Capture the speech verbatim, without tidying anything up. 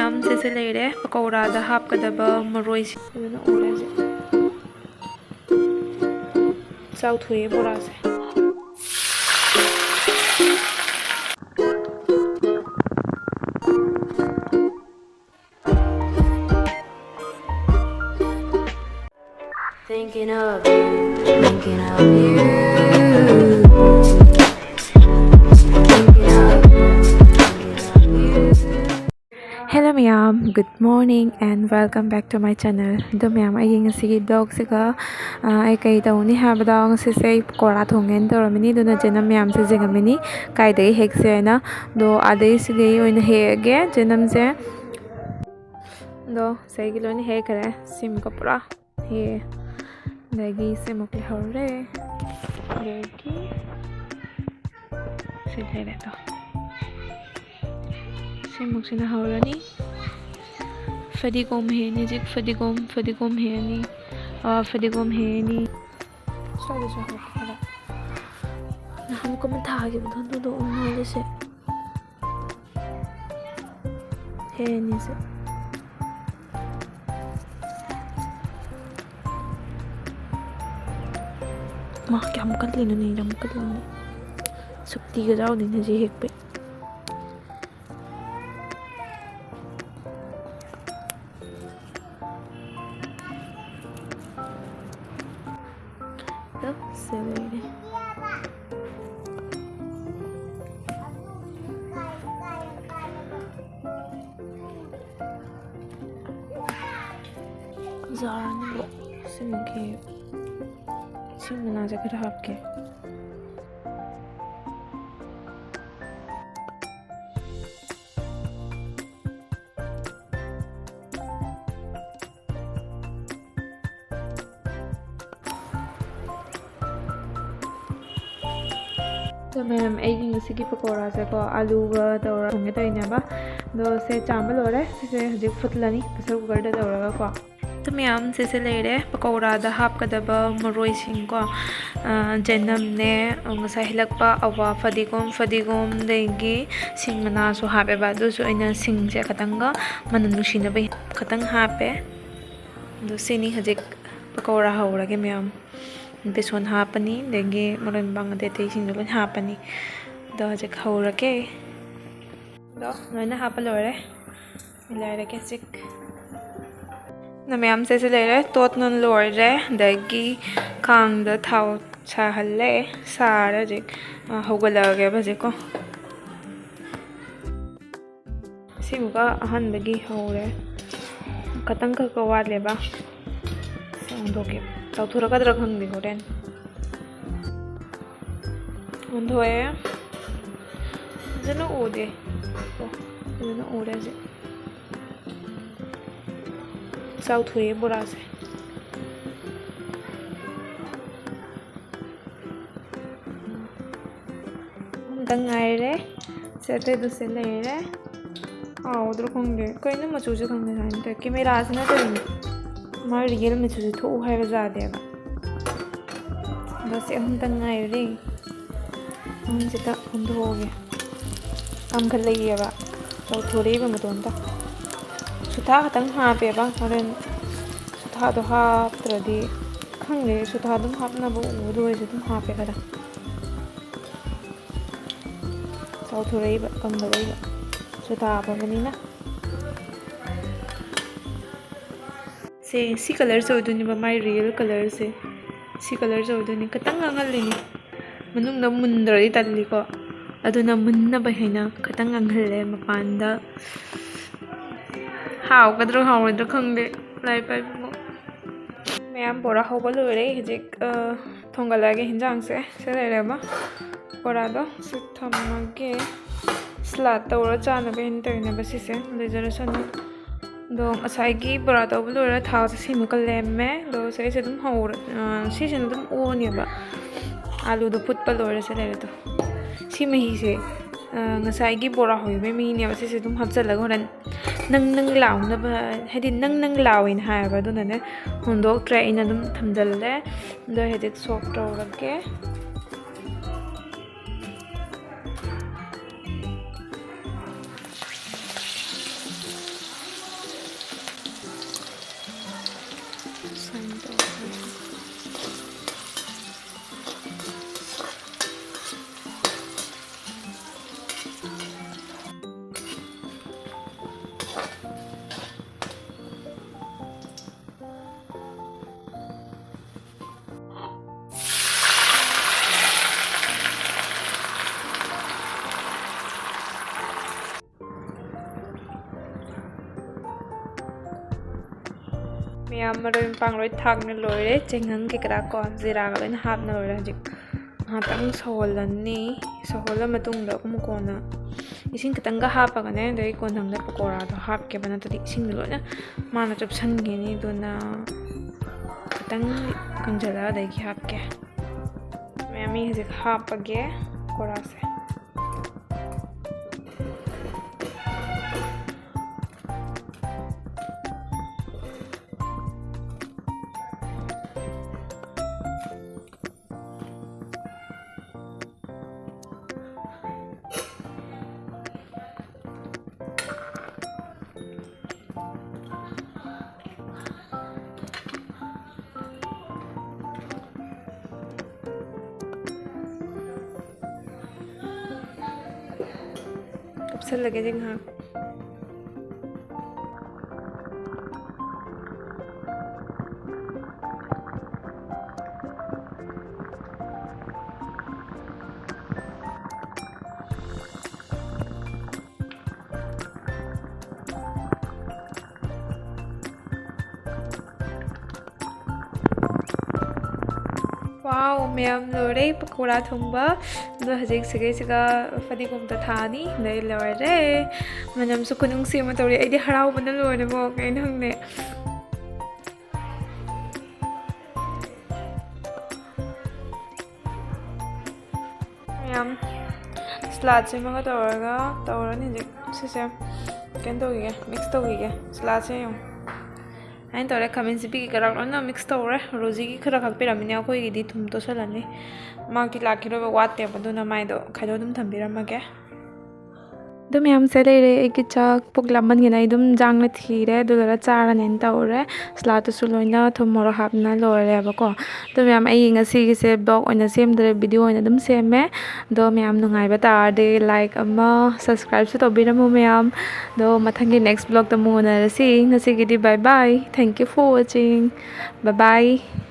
ꯁꯤꯁꯦ ꯂꯩꯔꯦ, ꯄꯀꯧꯔꯥꯗ ꯍꯥꯞꯀꯗꯕ ꯃꯔꯣꯏꯁꯦ꯫ ꯐꯖꯅ ꯎꯔꯦ ꯍꯧꯖꯤꯛ꯫ ꯆꯥꯎꯊꯣꯛꯑꯦ ꯕꯣꯔꯥꯁꯦ꯫ Thinking of you, thinking of you, thinking of you, thinking of you. Hello ꯃꯌꯥꯝ, good morning and welcome back to my channel. ꯑꯗꯣ ꯃꯌꯥꯝ, ꯑꯩꯒꯤ ꯉꯁꯤꯒꯤ vlogꯁꯤꯒ, ꯑ, ꯑꯩ ꯀꯩ ꯇꯧꯅꯤ ꯍꯥꯏꯕꯗ, ꯉꯁꯤꯁꯦ ꯑꯩ ꯄꯀꯧꯔꯥ ꯊꯣꯡꯒꯦꯅ ꯇꯧꯔꯝꯃꯤꯅꯤ꯫ ꯑꯗꯨꯅ ꯆꯦꯅꯝ ꯃꯌꯥꯝꯁꯦ ꯌꯦꯡꯉꯝꯃꯤꯅꯤ, ꯀꯥꯏꯗꯒꯤ ꯍꯦꯛꯁꯦ ꯍꯥꯏꯅ꯫ ꯑꯗꯣ ꯑꯥꯗꯩ ꯁꯤꯗꯩ ꯑꯣꯏꯅ ꯍꯦꯛꯑꯒꯦ ꯆꯦꯅꯝꯁꯦ꯫ ꯑꯗꯣ ꯉꯁꯥꯏꯒꯤ ꯂꯣꯏꯅ ꯍꯦꯛꯈ꯭ꯔꯦ꯫ ꯁꯤꯃꯨꯛꯀ ꯄꯨꯔꯥ ꯍꯦꯛꯑꯦ꯫ ꯑꯗꯒꯤ ꯁꯤꯃꯨꯛ ꯂꯩꯍꯧꯔꯦ꯫ ꯑꯗꯒꯤ ꯁꯤ ꯂꯩꯔꯦ ꯑꯗꯣ꯫ ꯁꯤꯃꯨꯛꯁꯤꯅ ꯍꯧꯔꯅꯤ꯫ ꯐꯗꯤꯒꯣꯝ ꯍꯦꯛꯑꯅꯤ ꯍꯧꯖꯤꯛ꯫ ꯐꯗꯤꯒꯣꯝ, ꯐꯗꯤꯒꯣꯝ ꯍꯦꯛꯑꯅꯤ꯫ ꯑꯥ, ꯐꯗꯤꯒꯣꯝ ꯍꯦꯛꯑꯅꯤ꯫ ꯁ꯭ꯋꯥꯏꯗꯁꯨ ꯍꯧꯔꯛꯀꯦ ꯈꯔ꯫ ꯅꯍꯥꯟꯃꯨꯛ ꯑꯃ ꯊꯥꯈꯤꯕꯗꯣ ꯑꯗꯨꯗꯣ ꯑꯣꯏ ꯃꯥꯜꯂꯦ ꯁꯦ꯫ ꯍꯦꯛꯑꯅꯤꯁꯦ꯫ ꯃꯥ ꯀꯌꯥꯝ ꯀꯜꯂꯤꯅꯣꯅꯦ, ꯌꯥꯝ ꯀꯜꯂꯤꯅꯦ꯫ ꯁꯛꯇꯤꯒ ꯌꯥꯎꯗꯦꯅꯦ ꯁꯤ ꯍꯦꯛꯄꯩ꯫ ꯑꯗꯣ ꯁꯤ ꯂꯩꯔꯦ꯫ ꯖꯥꯔ ꯑꯅꯤꯃꯛ ꯁꯤꯃꯒꯤ, ꯁꯤ ꯃꯅꯥꯁꯦ ꯈꯔ ꯍꯥꯞꯀꯦ꯫ ꯑꯗꯣ ꯃꯌꯥꯝ, ꯑꯩꯒꯤ ꯉꯁꯤꯒꯤ ꯄꯀꯧꯔꯥꯁꯦꯀꯣ, ꯑꯂꯨꯒ ꯇꯧꯔ ꯊꯣꯡꯒꯦ ꯇꯧꯔꯤꯅꯦꯕ꯫ ꯑꯗꯣ ꯁꯦ ꯆꯥꯝꯕ ꯂꯣꯏꯔꯦ꯫ ꯁꯤꯁꯦ ꯍꯧꯖꯤꯛ ꯐꯨꯠꯂꯅꯤ pressure cookerꯗ ꯇꯧꯔꯒꯀꯣ꯫ ꯃꯌꯥꯝ ꯁꯤꯁꯦ ꯂꯩꯔꯦ꯫ ꯄꯀꯧꯔꯥꯗ ꯍꯥꯞꯀꯗꯕ ꯃꯔꯣꯏꯁꯤꯡꯀꯣ, ꯑ, ꯆꯅꯝꯅꯦ, ꯉꯁꯥꯏ ꯍꯦꯛꯂꯛꯄ ꯑꯋꯥ ꯐꯗꯤꯒꯣꯝ, ꯐꯗꯤꯒꯣꯝꯗꯒꯤ ꯁꯤꯡ ꯃꯅꯥꯁꯨ ꯍꯥꯞꯄꯦꯕ, ꯑꯗꯨꯁꯨ ꯑꯩꯅ ꯁꯤꯡꯁꯦ ꯈꯇꯪꯒ ꯃꯅꯝ ꯅꯨꯡꯁꯤꯅꯕ ꯈꯇꯪ ꯍꯥꯞꯄꯦ꯫ ꯑꯗꯣ ꯁꯤꯅꯤ ꯍꯧꯖꯤꯛ ꯄꯀꯧꯔꯥ ꯍꯧꯔꯒꯦ ꯃꯌꯥꯝ꯫ ꯕꯦꯁꯣꯟ ꯍꯥꯞꯄꯅꯤ, ꯑꯗꯒꯤ ꯃꯔꯣꯏ ꯃꯄꯥꯡ ꯑꯇꯩ ꯑꯇꯩꯁꯤꯡꯗꯣ ꯂꯣꯏ ꯍꯥꯞꯄꯅꯤ꯫ ꯑꯗꯣ ꯍꯧꯖꯤꯛ ꯍꯧꯔꯒꯦ꯫ ꯑꯗꯣ ꯂꯣꯏꯅ ꯍꯥꯞꯄ ꯂꯣꯏꯔꯦ꯫ ꯂꯩꯔꯒꯦ ꯍꯧꯖꯤꯛ꯫ ꯅ ꯃꯌꯥꯝꯁꯦ ꯁꯤ ꯂꯩꯔꯦ, ꯇꯣꯠꯅ ꯂꯣꯏꯔꯦ꯫ ꯑꯗꯒꯤ ꯈꯥꯡꯗ ꯊꯥꯎ ꯁꯥꯍꯜꯂꯦ꯫ ꯁꯥꯔꯦ ꯍꯧꯖꯤꯛ꯫ ꯑ, ꯍꯧꯒꯠꯂꯛꯑꯒꯦꯕ ꯍꯧꯖꯤꯛꯀꯣ꯫ ꯁꯤꯃꯨꯛꯀ ꯑꯍꯥꯟꯕꯒꯤ ꯍꯧꯔꯦ꯫ ꯈꯇꯪ ꯈꯛꯀ ꯋꯥꯠꯂꯦꯕ꯫ ꯁꯤ ꯑꯣꯟꯊꯣꯛꯀꯦ꯫ ꯆꯥꯎꯊꯣꯔꯛꯀꯗ꯭ꯔꯥ ꯈꯪꯗꯦ ꯍꯣꯔꯦꯟ꯫ ꯑꯣꯟꯊꯣꯛꯑꯦ꯫ ꯐꯖꯅ ꯎꯗꯦ꯫ ꯑꯣ, ꯐꯖꯅ ꯎꯔꯦ ꯍꯧꯖꯤꯛ꯫ ꯆꯥꯎꯊꯣꯛꯑꯦ ꯕꯣꯔꯥꯁꯦ꯫ ꯑꯝꯇ ꯉꯥꯏꯔꯦ꯫ ꯁꯦ ꯑꯇꯩꯗꯨꯁꯦ ꯂꯩꯔꯦ꯫ ꯍꯥꯎꯗ꯭ꯔꯣ ꯈꯪꯗꯦ꯫ ꯀꯩꯅꯣ ꯃꯆꯨꯁꯦ ꯈꯪꯗꯦ ꯁꯨꯃꯥꯏꯅ ꯇꯧꯋꯦ꯫ ꯀꯦꯃꯦꯔꯥꯁꯤꯅ ꯀꯔꯤꯅꯣ? ꯃꯥ ꯔꯤꯌꯦꯜ ꯃꯆꯨꯁꯦ ꯊꯣꯛꯎ ꯍꯥꯏꯕ ꯌꯥꯗꯦꯕ꯫ ꯑꯗꯣ ꯁꯤ ꯑꯍꯨꯝꯇ ꯉꯥꯏꯔꯦ꯫ ꯑꯍꯨꯝꯁꯤꯗ ꯑꯣꯟꯊꯣꯛꯑꯒꯦ꯫ ꯀꯥꯝꯈꯠꯂꯛꯑꯦꯕ꯫ ꯆꯥꯎꯊꯣꯔꯛꯏꯕ ꯃꯇꯣꯝꯇ꯫ ꯁꯨꯊꯥ ꯈꯛꯇꯪ ꯍꯥꯞꯄꯦꯕ꯫ ꯍꯣꯔꯦꯟ ꯁꯨꯊꯥꯗꯣ ꯍꯥꯞꯇ꯭ꯔꯗꯤ ꯈꯪꯗꯦ꯫ ꯁꯨꯊꯥ ꯑꯗꯨꯝ ꯍꯥꯞꯅꯕ ꯎꯕꯗ ꯑꯣꯏꯔꯁꯨ ꯑꯗꯨꯝ ꯍꯥꯞꯄꯦ ꯈꯔ꯫ ꯆꯥꯎꯊꯣꯔꯛꯏꯕ, ꯀꯪꯊꯔꯛꯏꯕ꯫ ꯁꯨꯊꯥ ꯍꯥꯞꯄꯕꯅꯤꯅ꯫ ꯁꯦ, ꯁꯤ ꯀꯂꯔꯁꯦ ꯑꯣꯏꯗꯣꯏꯅꯦꯕ, ꯃꯥꯏ ꯔꯤꯌꯦꯜ ꯀꯂꯔꯁꯦ꯫ ꯁꯤ ꯀꯂꯔꯁꯦ ꯑꯣꯏꯗꯣꯏꯅꯤ꯫ ꯈꯤꯇꯪ ꯉꯥꯡꯍꯜꯂꯤꯅꯦ꯫ ꯃꯅꯨꯡꯗ ꯃꯨꯟꯗ꯭ꯔꯗꯤ ꯇꯜꯂꯤꯀꯣ꯫ ꯑꯗꯨꯅ ꯃꯨꯟꯅꯕ ꯍꯦꯟꯅ ꯈꯤꯇꯪ ꯉꯥꯡꯍꯜꯂꯦ ꯃꯄꯥꯟꯗ꯫ ꯍꯥꯎꯒꯗ꯭ꯔꯥ ꯍꯥꯎꯔꯣꯏꯗ꯭ꯔꯥ ꯈꯪꯗꯦ꯫ ꯂꯥꯏ ꯄꯥꯏꯕꯕꯨ꯫ ꯃꯌꯥꯝ ꯕꯣꯔꯥ ꯍꯧꯕ ꯂꯣꯏꯔꯦ꯫ ꯍꯧꯖꯤꯛ, ꯑ, ꯊꯣꯡꯒꯠꯂꯛꯑꯒꯦ ꯍꯤꯟꯖꯥꯡꯁꯦ꯫ ꯁꯤ ꯂꯩꯔꯦꯕ ꯕꯣꯔꯥꯗꯣ꯫ ꯁꯤ ꯊꯝꯃꯒꯦ꯫ ꯁꯂꯥꯗ ꯇꯧꯔ ꯆꯥꯅꯕ ꯍꯦꯟꯅ ꯇꯧꯔꯤꯅꯦꯕ ꯁꯤꯁꯦ꯫ ꯂꯩꯖꯔꯁꯅꯨ꯫ ꯑꯗꯣ ꯉꯁꯥꯏꯒꯤ ꯕꯣꯔꯥ ꯇꯧꯕ ꯂꯣꯏꯔ ꯊꯥꯎꯁꯦ ꯁꯤꯃꯨꯛꯀ ꯂꯦꯝꯃꯦ꯫ ꯑꯗꯣ ꯁꯤꯁꯦ ꯑꯗꯨꯝ ꯍꯧꯔ-, ꯑ, ꯁꯤꯁꯤꯅ ꯑꯗꯨꯝ ꯑꯣꯅꯦꯕ꯫ ꯑꯥꯂꯨꯗꯣ ꯐꯨꯠꯄ ꯂꯣꯏꯔ ꯁꯤ ꯂꯩꯔꯦ ꯑꯗꯣ꯫ ꯁꯤ ꯃꯍꯤꯁꯦ, ꯑ, ꯉꯁꯥꯏꯒꯤ ꯕꯣꯔꯥ ꯍꯧꯕꯒꯤ ꯃꯍꯤꯅꯦꯕ꯫ ꯁꯤꯁꯦ ꯑꯗꯨꯝ ꯍꯥꯞꯆꯜꯂꯒ ꯍꯣꯔꯦꯟ ꯅꯪ ꯅꯪ ꯂꯥꯎꯅꯕ, ꯍꯥꯏꯗꯤ ꯅꯪ ꯅꯪ ꯂꯥꯎꯋꯦꯅ ꯍꯥꯏꯌꯦꯕ, ꯑꯗꯨꯅꯅꯦ ꯍꯨꯟꯗꯣꯛꯇ꯭ꯔꯦ, ꯑꯩꯅ ꯑꯗꯨꯝ ꯊꯝꯖꯤꯜꯂꯦ꯫ ꯑꯗꯣ ꯍꯧꯖꯤꯛ ꯁꯣꯛ ꯇꯧꯔꯒꯦ꯫ ꯁꯨꯃꯥꯏꯅ ꯇꯧꯔꯒ꯫ ꯃꯌꯥꯝ ꯃꯔꯣꯏ ꯃꯄꯥꯡ ꯂꯣꯏ ꯊꯥꯛꯅ ꯂꯣꯏꯔꯦ꯫ ꯆꯦꯡꯉꯪ ꯀꯩꯀꯔꯥ ꯀꯣ, ꯖꯤꯔꯥꯒ ꯂꯣꯏꯅ ꯍꯥꯞꯅ ꯂꯣꯏꯔꯦ꯫ ꯍꯧꯖꯤꯛ ꯉꯥꯏꯍꯥꯛꯇꯪ ꯁꯧꯍꯜꯂꯅꯤ꯫ ꯁꯧꯍꯜꯂ ꯃꯇꯨꯡꯗ ꯑꯃꯨꯛ ꯀꯣꯟꯅ ꯏꯁꯤꯡ ꯈꯤꯇꯪꯒ ꯍꯥꯞꯄꯒꯅꯦ, ꯑꯗꯩ ꯀꯣꯟꯊꯪꯗ ꯄꯀꯣꯔꯥꯗꯣ ꯍꯥꯞꯀꯦꯕ, ꯅꯠꯇ꯭ꯔꯗꯤ ꯏꯁꯤꯡꯗꯣ ꯂꯣꯏꯅ ꯃꯥꯅ ꯆꯨꯞꯁꯟꯈꯤꯅꯤ꯫ ꯑꯗꯨꯅ ꯈꯤꯇꯪ ꯀꯪꯁꯤꯜꯂꯒ ꯑꯗꯒꯤ ꯍꯥꯞꯀꯦ꯫ ꯃꯌꯥꯝ, ꯑꯩ ꯍꯧꯖꯤꯛ ꯍꯥꯞꯄꯒꯦ ꯄꯀꯣꯔꯥꯁꯦ꯫ ꯀꯨꯞꯁꯜꯂꯒꯦ ꯉꯥꯏꯍꯥꯛ꯫ ꯋꯥꯎ, ꯃꯌꯥꯝ ꯂꯣꯏꯔꯦ ꯄꯀꯣꯔꯥ ꯊꯣꯡꯕ꯫ ꯑꯗꯣ ꯍꯧꯖꯤꯛ ꯁꯤꯒꯩꯁꯤꯒ ꯐꯗꯤꯒꯣꯝꯗ ꯊꯥꯅꯤ꯫ ꯑꯗꯩ ꯂꯣꯏꯔꯦ꯫ ꯃꯅꯝꯁꯨ ꯈꯨꯅꯨꯡꯁꯤ ꯑꯃ ꯇꯧꯔꯦ꯫ ꯑꯩꯗꯤ ꯍꯔꯥꯎꯕꯅ ꯂꯣꯏꯔꯦꯕꯣ, ꯀꯩꯅꯣ ꯈꯪꯗꯦ꯫ ꯃꯌꯥꯝ ꯁꯂꯥꯗ ꯁꯦꯝꯃꯒ ꯇꯧꯔꯒ ꯇꯧꯔꯅꯤ ꯍꯧꯖꯤꯛ ꯁꯤꯁꯦ꯫ ꯀꯩꯅꯣ ꯇꯧꯈꯤꯒꯦ, ꯃꯤꯛꯁ ꯇꯧꯈꯤꯒꯦ꯫ ꯁꯂꯥꯗꯁꯦ ꯌꯦꯡꯉꯣ꯫ ꯑꯩꯅ ꯇꯧꯔꯦ, ꯈꯥꯃꯦꯟ ꯑꯁꯤꯟꯕꯤꯒꯤ ꯀꯔꯥꯛ ꯂꯣꯏꯅ ꯃꯤꯛꯁ ꯇꯧꯔꯦ꯫ ꯔꯣꯖꯤꯒꯤ ꯈꯔ ꯈꯛ ꯄꯤꯔꯝꯃꯤꯅꯦ, ꯑꯩꯈꯣꯏꯒꯤꯗꯤ ꯊꯨꯝ ꯇꯣꯠꯁꯜꯂꯅꯤ꯫ ꯃꯥꯛꯇꯤ ꯂꯥꯛꯈꯤꯔꯣꯏꯕ, ꯋꯥꯠꯇꯦꯕ, ꯑꯗꯨꯅ ꯃꯥꯏꯗꯣ ꯈꯥꯏꯗꯣꯛ ꯑꯗꯨꯝ ꯊꯝꯕꯤꯔꯝꯃꯒꯦ꯫ ꯑꯗꯨ ꯃꯌꯥꯝꯁꯦ ꯂꯩꯔꯦ꯫ ꯑꯩꯒꯤ ꯆꯥꯛ ꯄꯨꯛ ꯂꯥꯝꯃꯟꯒꯤꯅ ꯑꯩ ꯑꯗꯨꯝ ꯖꯥꯡꯅ ꯊꯤꯔꯦ, ꯑꯗꯨ ꯂꯣꯏꯔ ꯆꯥꯔꯅꯦꯅ ꯇꯧꯔꯦ꯫ ꯁꯂꯥꯗꯇꯨꯁꯨ ꯂꯣꯏꯅ ꯊꯨꯝ ꯃꯣꯔꯣꯛ ꯍꯥꯞꯅ ꯂꯣꯏꯔꯦꯕꯀꯣ꯫ ꯑꯗꯨ ꯃꯌꯥꯝ, ꯑꯩ ꯉꯁꯤꯒꯤꯁꯦ ꯕ꯭ꯂꯣꯒ ꯑꯣꯏꯅ ꯁꯦꯝꯗ꯭ꯔꯦ, ꯚꯤꯗꯤꯑꯣ ꯑꯣꯏꯅ ꯑꯗꯨꯝ ꯁꯦꯝꯃꯦ꯫ ꯑꯗꯣ ꯃꯌꯥꯝ ꯅꯨꯡꯉꯥꯏꯕ ꯇꯥꯔꯗꯤ ꯂꯥꯏꯛ ꯑꯃ, ꯁꯕꯁꯀ꯭ꯔꯥꯏꯕꯁꯨ ꯇꯧꯕꯤꯔꯝꯃꯨ ꯃꯌꯥꯝ꯫ ꯑꯗꯣ ꯃꯊꯪꯒꯤ ꯅꯦꯛꯁ ꯕ꯭ꯂꯣꯒꯇ ꯑꯃꯨꯛ ꯎꯅꯔꯁꯤ꯫ ꯉꯁꯤꯒꯤꯗꯤ bye bye, thank you for watching, bye bye꯫